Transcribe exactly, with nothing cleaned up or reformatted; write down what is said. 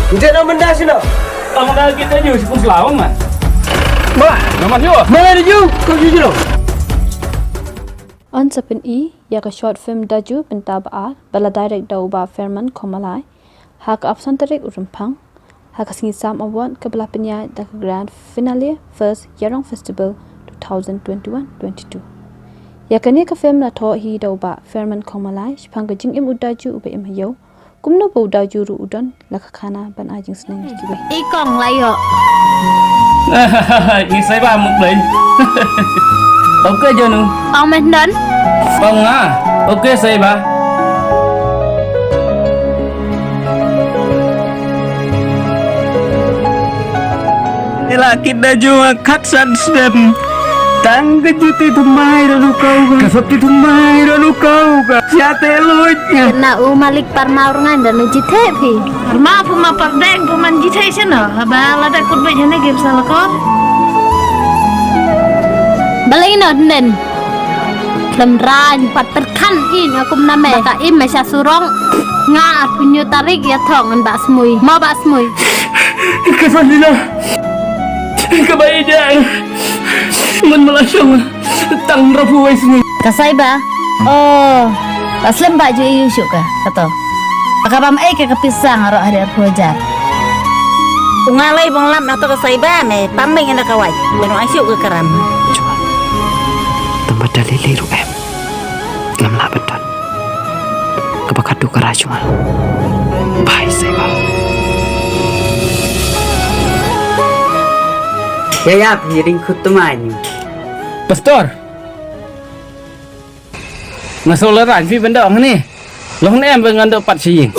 Ite na menda sino. Tang da kita ju sepun selawang man. Bah, naman yo. Mana dia ju? Kau ju ju. Yn sa pyni ïa ka short film Daju Bynta Ba Ar ba la direct da u Bah Ferman Khongmalai ha ka arphew san tarik u Rymphang ha ka Sngi Sam Award kaba la pynïaid da ka Grand Finale First Yarong Festival two thousand twenty-one twenty-two. Ïa kane ka film la thoh hi da u Bah Ferman Khongmalai shaphang ka jingim u Daju uba im ha ïew, kumno ba u Daju ruh u don la ka khana ban ai jingsneng ïa kiwei. I kong la ïoh. Ngi sai ba muk blei. Okay, Janu. Ong meh don. Ong nga. Okay, sai ba. Ila kit da ju khat san snem. Tang ka juti thymmai da nu kau ka. Ka sop ti thymmai da nu kau ka. Sia te luit. Na u malik parmau rngan da nu jithe phi. Parmau phi ma pardeng phi man jithe seno. Haba lada kut bej hane gim salako. Balai no nen. Lem rain pat perkhan in aku mename. Ka im sha surong. Nga aku nyu tarik ya thong en bak semui. Mau bak semui. Ka Fadila. Ka bai dia. Ngan melashong. Tang rapu wai sini. Ka Saiba. Oh. Ba slem ba ju iu shu ka. Kato. Ka bam ai ka ka pisang aro hari arphew hajar. U nga lai bang lam na to ka Saiba me pam bang ina ka wai. Beno ai shu ka karam. Jua. Tamba dalili ruh em. Ngam lah beton. Kaba khatu ka rajunga. Bye, Saiba. Ya, ya, piring kutumani. Pastor. Nga sawla ran phi ban da ong ni. Long ne em ba ngan da pat shi ïing.